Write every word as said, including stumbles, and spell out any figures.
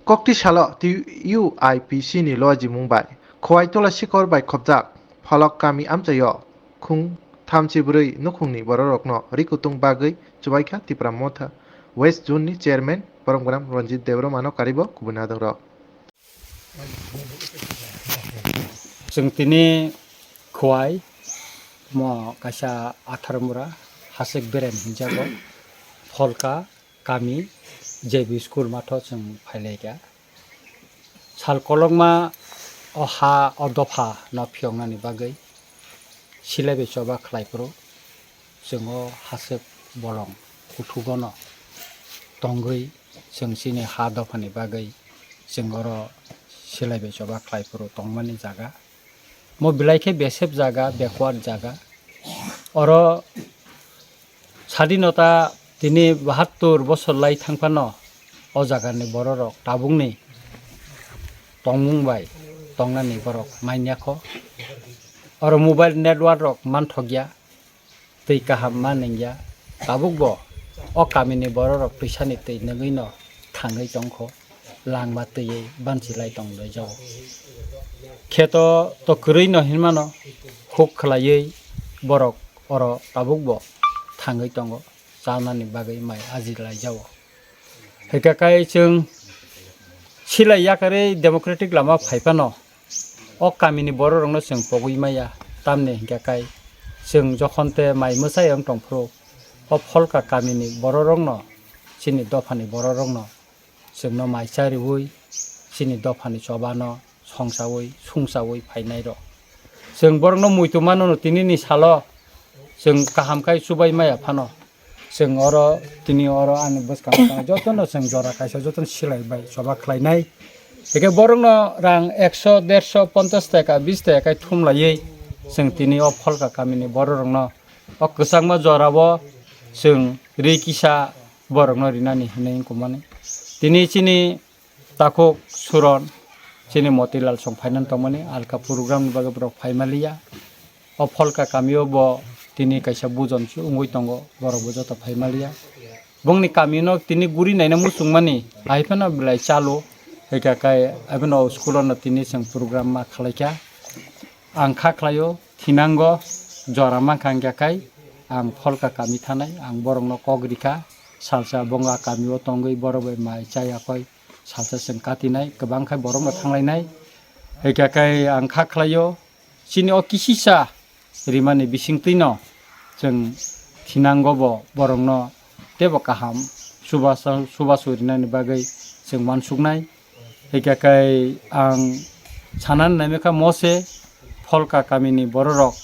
Kokti salo T U I P C ni lojimung bai Khowai Tola Sikor bai khopjak Phalok kami amchaio khung thamchi bwrwi nukhungni bororokno rikutung bagwi chubaikha Tipra Motha West Zone ni Chairman Boromgram Ranjit Debbarma no karibo kubui nadongrok. Chwng tini Khowai mo kaisa Atharmura Hasik Beren hinjago Pholka kami J B school matho chwng phailaikha. Sal kolokma o ha o dopha no phiyoknani bagwi silai bai choba khlai phuru chwng o Hasik bolong kuthugono tongwi chwng chini ha dophani bagwi chwng oro silai bai choba khlai phuru tongmani jaga. Mo belai khe besep jaga, backward jaga. Oro sadinota tini bahattur bosor lai thang phano o jagani bororok tabukni tongmung bai tongnani borok manya kho. Oro mobile network rok manthokya, twi kaham ma nengya. Tabukbo o kamini bororok twisani twi nungwino thangwi tongkho, langma twiwi banchilai tonglaijao. Kheto to kwrwi no hinmano, huk khlaiwi borok oro tabukbo thangwi tongo, chanani bagwi mai ajilaijao. Hwnkhe kai chwng silai yakarwi democratic lama phai phano, o kamini bororokno chwng pogwi maya, tamni hwnkhe kai chwng jokhon te mai mwsai wng tong phuru, o Pholka kamini bororokno, chini dophani bororokno chwngno mai chariwi chini dophani chobano songsawi sungsawi phainairok. Chwng borokno muitu mano no tinini salo chwng kaham khai chubai maya phano. Chwng oro tini oro ani bwskango tongo jotono chwng jora kaisa jotono silai bai choba khlainai. Hwnkhe borokno rang ekso, derso, ponchas taka, bis taka khai thumlaiwi chwng tini o Pholka kamini bororokno o kwchangma jorao chwng ri kisa borokno rinani hinwi wngkukmani. Tini chini takhuk Suron, chini Motilal song phainani tongmani, alka program ni bagwi borok phaimaliya. O Pholka kamio bo tini kaisa bujon se wngwi tongo, borok bo joto phaimaliya. Bongni kamino tini guri naina muchungmani, hai phano belai chalo, hwnkha khe abono school-o no tini chwng program ma khlaikha. Ang kha khlaio, thinango jora mankha hwnkha khe ang Pholka kami thanai, ang borokno kok rikha, salsa bonga kamio tongwi borok bai mai chaya koi, salsa chwng katinai, kwbang khai borokno thanglainai. Hwnkha khe ang kha khlaio, chini o kisisa rimani bisingtwino chwng thinango bo borokno teibo kaham chubachu, chubachu rinani bagwi chwng uansuknai. Hwnkha khe ang sanani naimikha mose Pholka kamini bororok